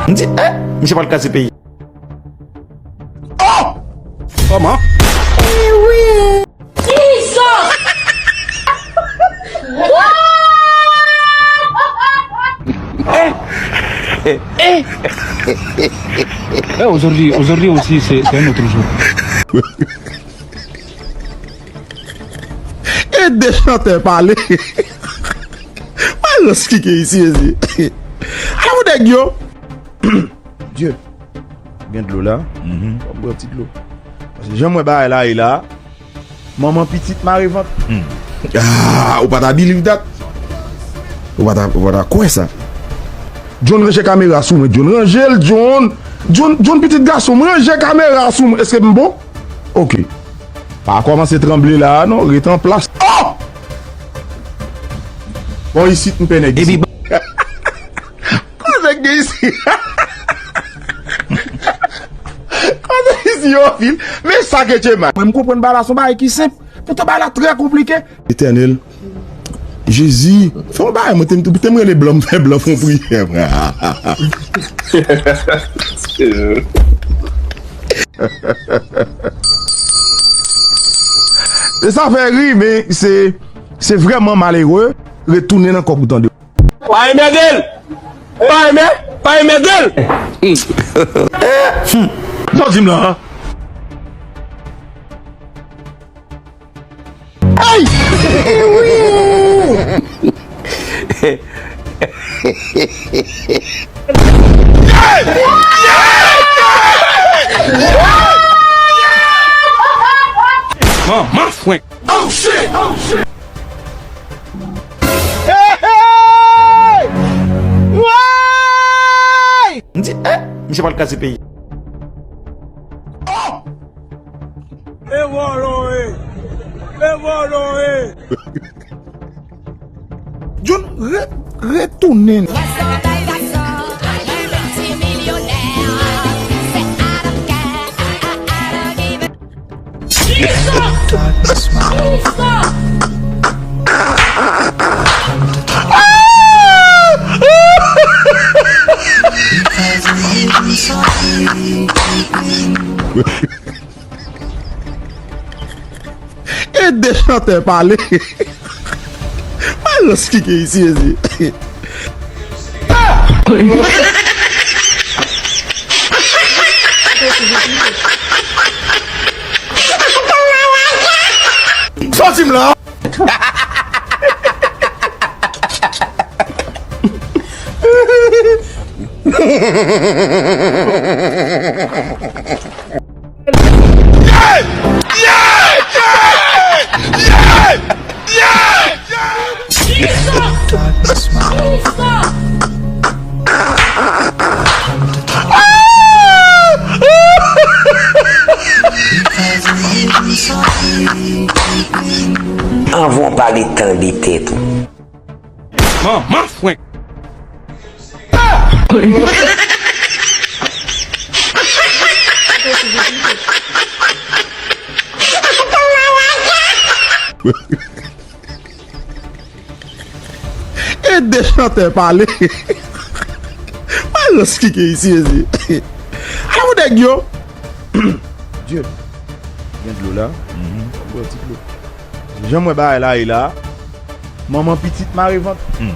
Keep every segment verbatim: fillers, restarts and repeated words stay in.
M di, eh, misye pral kraze peyi. Oh! Kòman? Jesus! Eh! Eh! Eh! Eh, aujourd'hui, aujourd'hui aussi, c'est, c'est un autre jour. E de chantè pale. Malòs ki gen isi, isi. Ala pou nèg yo. Dye. Gen dlo la. Mhm. Ban m bwè ti dlo. Paske jan m wè bagay la ye la, manman pitit mare vant. Hmm. Ah, ou pa ta believe that? Ou pa ta, ou pa ta kwè sa? John, ranje kamera sou mwen. John, ranje l, John. John, John, pitit gason m, ranje kamera sou mwen. Èske m bon? Ok. Pa kòmanse tranble la a non, ret an plas. Oh! Bon, isit m pè nèg isit. Koze k gen isi? Koze isi yo anpil. Men sa ke Djemal. Mwen m konprann bagay la se yon bagay ki senp. Poutan bagay la trè konplike. Etènèl, Jezi, fè yon bagay, mwen te, te m rele blan, m fè blan fè yon priyè, mwen. E sa fè ri, men se, se vrèman malere retounen nan kòk ou tande. Pa enmède l! Pa enmè-, pa enmède l! Sa w di m la, an? Hey! Manman fwenk. Oh shit! Oh shit! Hey, hey! Woy! M di, eh, misye pral kraze peyi. Oh! E vòlò e! E vòlò e! John re-, retounen. E de chantè pale. Malòs ki gen isi, isi. Sòti m la. Anvan w pale, tande tèt ou. Manman fwenk. E de chantè pale. Malòs ki gen isi, isi. Ala pou nèg yo. Dye. Gen dlo la. Mhm. Bwè ti dlo. Jan m wè bagay la ye la, manman pitit mare vant. Hmm.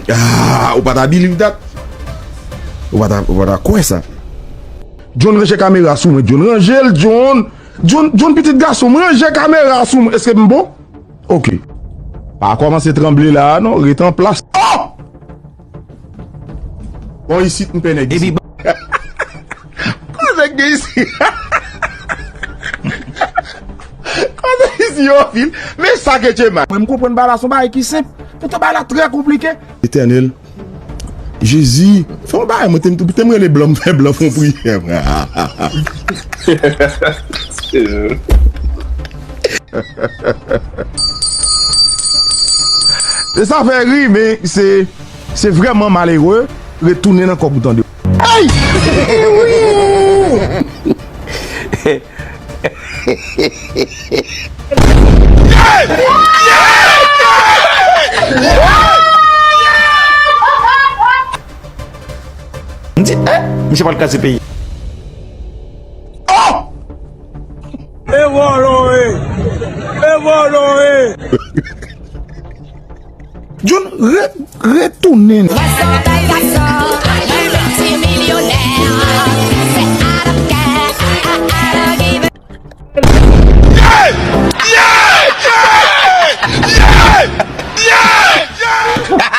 Ah, ou pa ta believe that? Ou pa ta, ou pa ta kwè sa? John, ranje kamera sou mwen, John, ranje l, John. John, John, pitit gason m, ranje kamera sou mwen. Èske m bon? Ok. Pa kòmanse tranble la a non, ret an plas. Oh! Bon, isit m pè nèg isit. Koze k gen isi? Koze isi yo anpil. Men sa ke Djemal. Mwen m konprann bagay la se yon bagay ki senp. Poutan bagay la trè konplike. Etènèl, Jezi, fè yon bagay, mwen te m, te m rele blan, m fè blan fè yon priyè, mwen. E sa fè ri, men se, se vrèman malere retounen nan kòk ou tande. Hey! M di, eh, misye pral kraze peyi. Oh! E vòlò e! E vòlò e! John re-, retounen. Gason, bèl gason, yon miltimilyonè. Se I don't care, I, I don't give a Yeah! Yeah!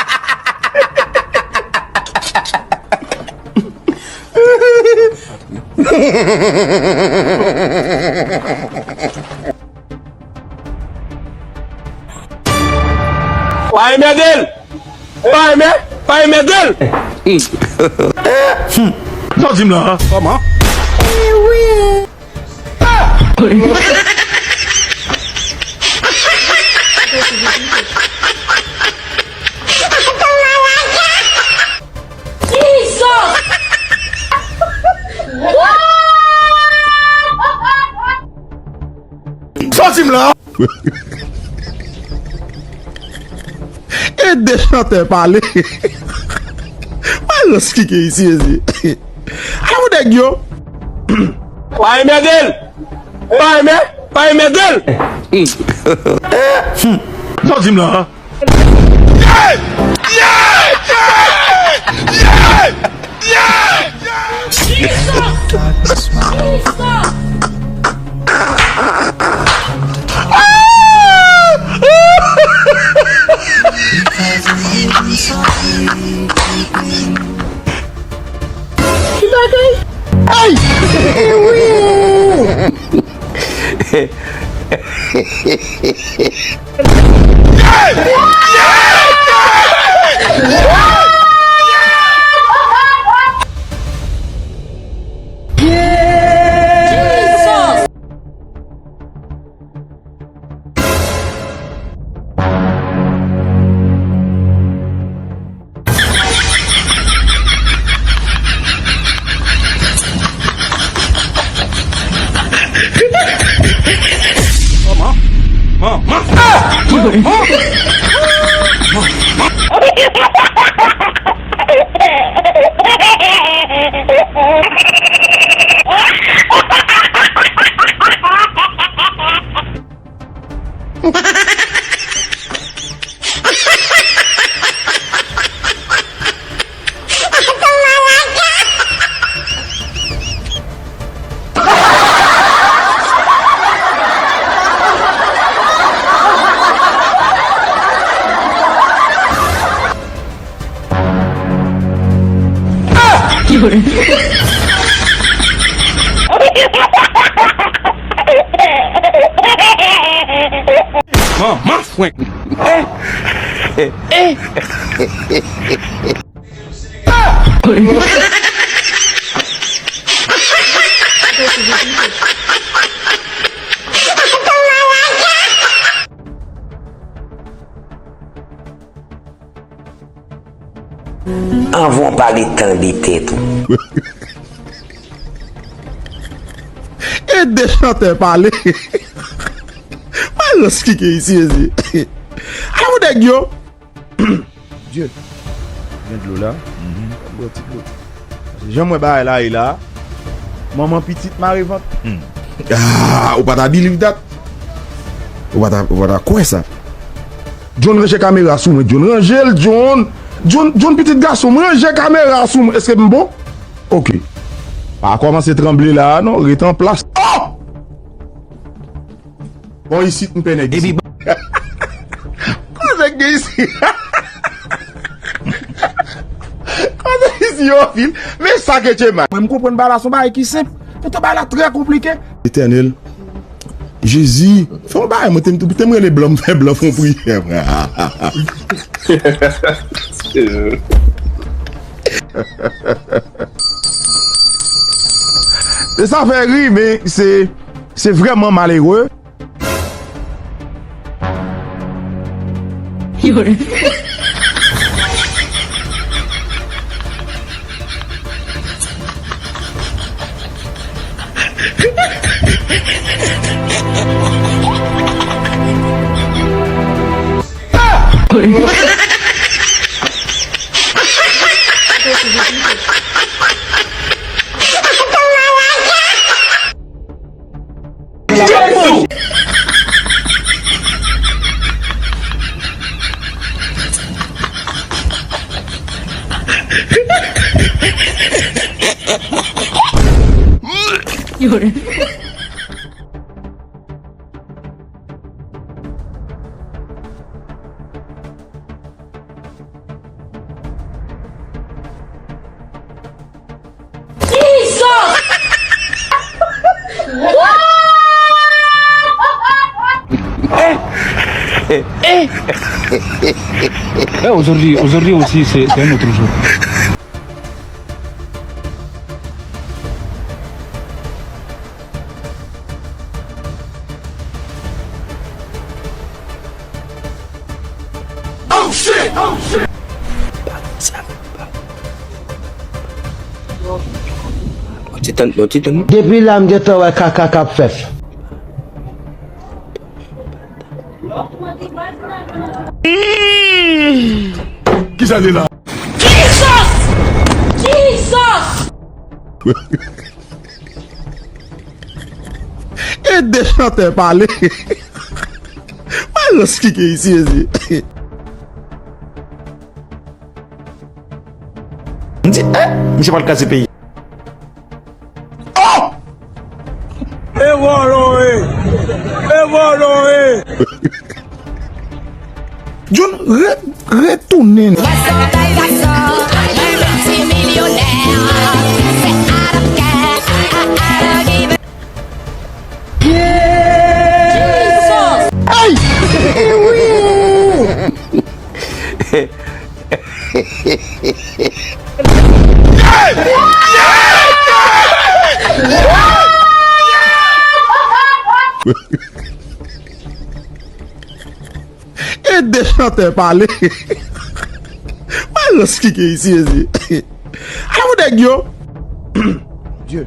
Pa enmède l! Pa enmè-, pa enmède l! Sa w di m la? Kòman? Sa w di m la? E de chantè pale. Malòs ki gen isi, mezye. Ala pou nèg yo. Pa enmède l! Pa enmè-, pa enmède l! Sa w di m la? Ki bagay? Ay! Manman fwenk. Anvan w pale, tande tèt ou. E de chantè pale. Malòs ki gen isi, mezye. Ala pou nèg yo. Dye. Gen dlo la. Mhm. Bwè ti dlo. Jan m wè bagay la ye la. Manman pitit mare vant. Hmm. Ah, ou pa ta believe that. Ou pa ta, ou pa ta kwè sa. John, ranje kamera sou mwen. John, ranje l, John. John, John, pitit gason m, ranje kamera sou mwen. Èske m bon? Ok. Pa kòmanse tranble la a non, ret an plas. Oh! Bon, isit m pè nèg isit. Kote k gen isit? Kote isit yo anpil? Men sa ke tchema. Mwen m konprann bagay la se yon bagay ki senp. Poutan bagay la trè konplike. Etènèl, Jezi, fè yon bagay, mwen te, te m rele blan, m fè blan fè yon priyè, frè. E sa fè ri, men se, se vrèman malere. 有人。 Jesus! What? Eh, aujourd'hui, aujourd'hui aussi, c'est, c'est un autre jour. Oh shit! Oh shit! Yon ti tann, yon ti tann. Depi la m gentan wè kaka k ap fèt. Kisa li la? Jesus! Jesus! E de chantè pale. Wè rans ki gen isi, isi. M di, eh, misye pral kraze peyi. Oh! E vòlò e! E vòlò e! John, re-, retounen. What's up, guys? I saw un multimillionnaire. Say, I don't care, I, I don't give a Jesus! Hey! E de chantè pale. Wè rans ki gen isi, isi. Ala pou nèg yo. Dye,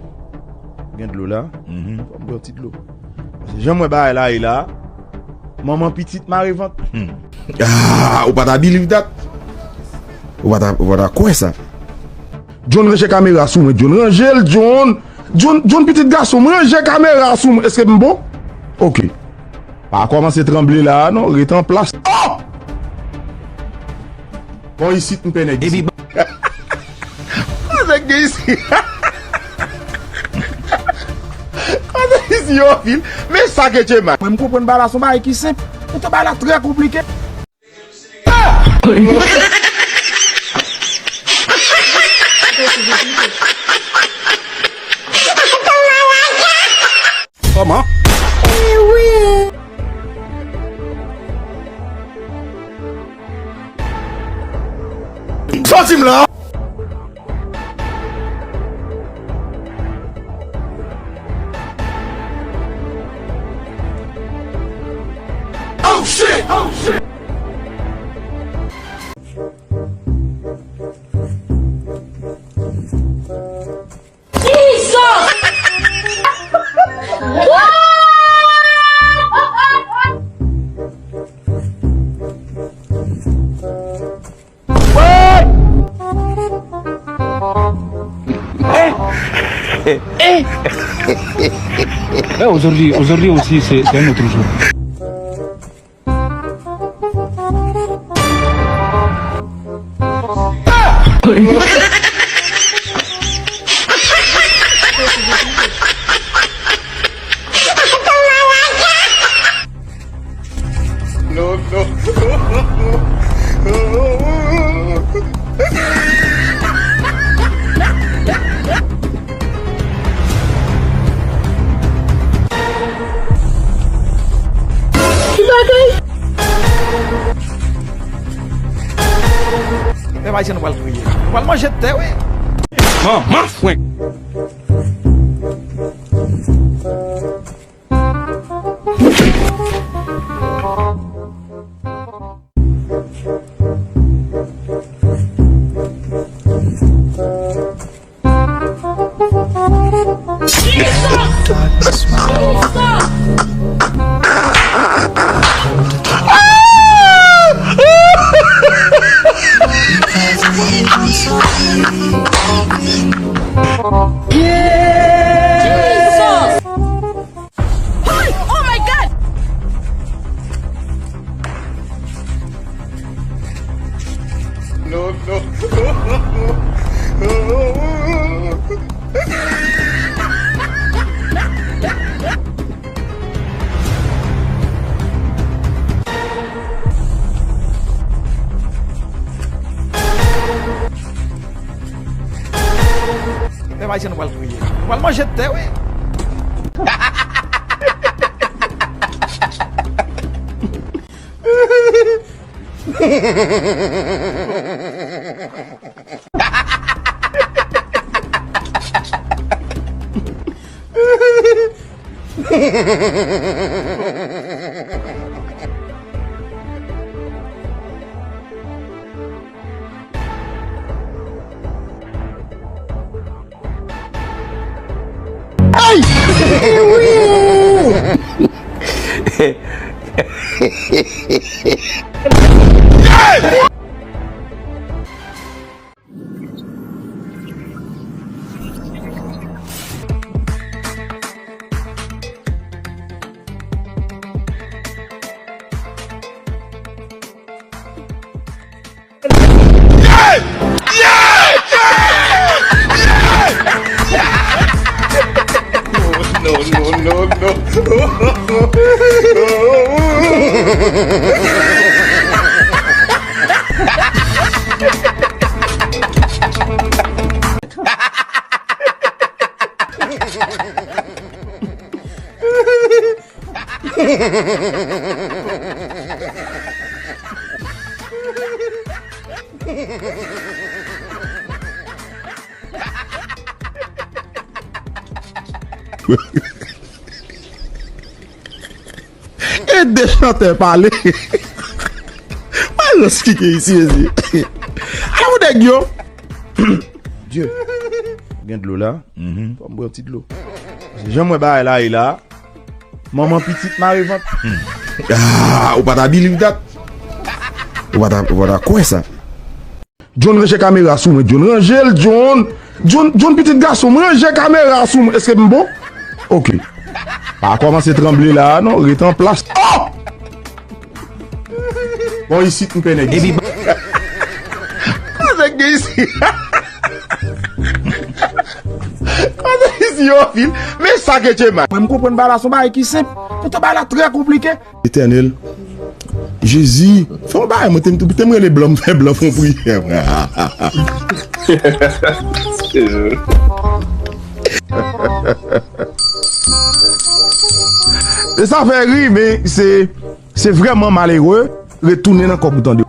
gen dlo la. Mhm. Fò m bwè yon ti dlo. Paske jan m wè bagay la ye la, manman pitit mare vant. Hmm. Ah, ou pa ta believe that. Ou pa ta, ou pa ta kwè sa. John, ranje kamera sou mwen. John, ranje l, John. John, John, pitit gason m, ranje kamera sou mwen. Èske m bon? Ok. Pa kòmanse tranble la a non, ret an plas. Oh! Bon, isit m pè nèg isit. Epi ba- Kote nèg gen isit? Kote isit yo anpil? Men sa ke Djema. Mwen m konprann bagay la se yon bagay ki senp. Poutan bagay la trè konplike. Kòman? Sòti m la! Oh shit! Oh shit! Jesus! What? Eh! Eh! Eh, aujourd'hui, aujourd'hui aussi, c'est, c'est un autre jour. Non, non. Ki bagay? Pèp ayisyen nou pral kriye. Nou pral manje tè, wi. Manman frenk. Jesus! Hi! Oh my God! Non, non. Pèp ayisyen, nou pral kriye. Nou pral manje tè, wi. Hey! No, no, no, no. E de chantè pale. Mwen rans ki gen isi, isi. Ala pou nèg yo. Dye. Gen dlo la. Mhm. Fò m bwè yon ti dlo. Jan mwen bagay la ye la. Manman pitit mare vant. Ah, ou pa ta believe that. Ou pa ta, ou pa ta kwè sa. John ranje kamera sou mwen. John ranje l, John. John, John pitit gason m, ranje kamera sou mwen. Èske m bon? Ok. Pa kòmanse tranble la, non. Rete an plas. Oh! Bon, isit m pè nèg isi. Kote nèg gen isi? Kote isi yo fil? Men sa ke Djema. Mwen m konprann bagay la se yon bagay ki senp. Poutan bagay la trè konplike. Etènèl. Jezi, fè yon bagay, mwen te m te m rele blan, m fè blan fè yon priyè. E sa fè ri, men se Se vrèman malere, retounen nan kòb ou tande.